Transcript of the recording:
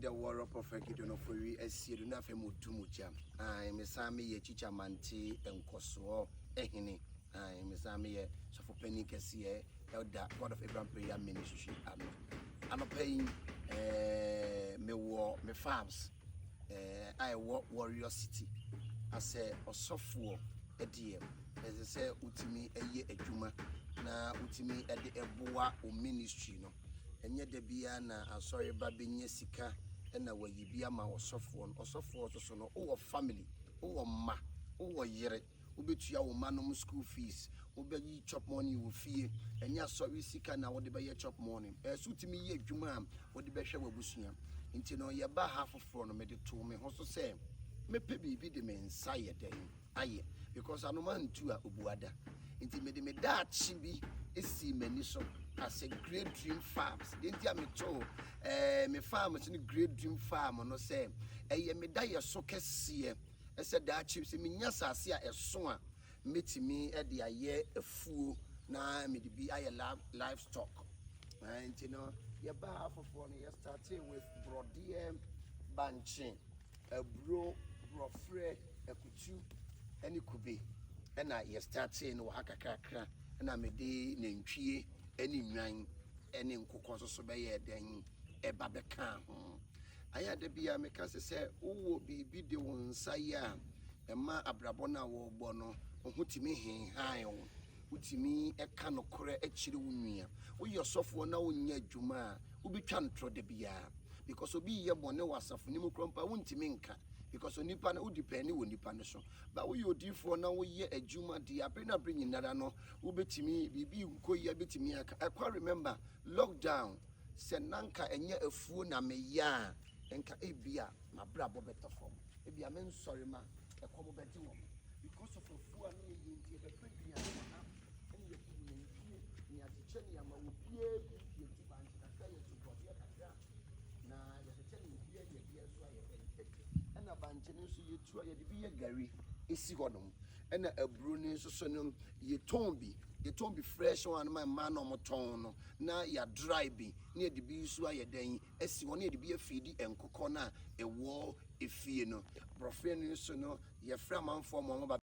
The Warrior Prophet Gideon Ofori Asiedu na afei mo tu mo gya. Ae, mesan meyɛ Kyikya Mante Nkɔsoɔ Hene. Ae, mesan meyɛ sɔfo panin kɛseɛ Elder God of Abraham Prayer Ministry ano. Anɔpa yi, mewɔ me farms a ɛwɔ Warrior City. Asɛ ɔsɔfoɔ deɛ, ɛsɛ sɛ wotumi yɛ adwuma na wotumi de boa wo ministry no. Ɛnyɛ da biara na asɔreba bɛnya sika na wayi bi ama ɔsɔfoɔ no. Ɔsɔfoɔ nso so no, wowɔ family, wowɔ mma, wowɔ yere, wobɛtua wo mma nom school fees, wobɛyi chop money wɔ fie. Ɛnyɛ asɔre sika na wode bɛyɛ chop money. Ɛyɛ sɛ wotumi yɛ adwuma a wode bɛhwɛ w'abusua. Nti no, yɛba ha foforɔ no, mede too me ho so sɛ mɛpɛ biribi de me nsa yɛ dɛn ayɛ, because anoma ntu a obu ada. Nti mede me daakye bi esi m'ani so as a Great Dream Farms. Deɛ nti a metoo me farms no Great Dream Farm no sɛ ɛyɛ me da yɛ so kɛseɛ ɛsɛ daakye sɛ menya asase a ɛso a, mɛtumi de ayɛ afuo na mede bi ayɛ livestock. Nti no, yɛbaa foforɔ no, yɛ started with borɔdeɛ, bankye, aburo, borɔferɛ, akutu ne kube, ɛna yɛ started no wɔ ha kakrakra, ɛna mede nantwie ne nnwan ne nkokɔ nso so bɛyɛ dɛn ɛba bɛka ho. Ayɛ ada bi a meka sɛ wowɔ biribi de wo nsa yɛ a, ɛma abrabɔ no a wɔrebɔ no wo ho tumi henhan wo, wotumi ɛka nokorɛ akyerɛ wo nua. Woyɛ ɔsɔfoɔ na wonyɛ adwuma a, wobɛtwa ntorɔ da biara, because obi yɛ bɔne wɔ asafo no mu korɔ mpa, wontumi nka, because onipa no wodi pɛni wɔ nipa no so. Ba woyɛ odiifoɔ na woyɛ adwuma deɛ, abere na abere nyinara no, wobɛtumi biribi nkɔ yi a bɛtumi aka ɛkwa. Remember lockdown, sɛ nanka ɛnyɛ afuo na meyɛ a, nka ebia mabrabɔ bɛtɔ fam, ebia me nsɔre ma ɛkɔm bɛgye wɔn, because of afuo a ne yɛyɛ. Nti yɛbɛpɛ duane wɔ ha ɛne yɛkum nantwie ne yɛakyekyɛ ne yɛama obiara bi. Yɛtu bankye kakra, yɛtu borɔdeɛ kakra na yɛkyekyɛ ne obiara nya bi nso ayɛ dɛn. Ɛna bankye no nso yɛtu a, yɛde bi yɛ gari esi hɔnom, ɛna aburo no nso so no, yɛtɔn bi fresh one ma mmaa na wɔtɔn no, na yɛadry bi na yɛde bi nso ayɛ dɛn asi hɔ, na yɛde bi afidi nkokɔ no a ɛwɔ efie no. Borɔferɛ no nso no, yɛfrɛ amanfoɔ ma wɔn ba.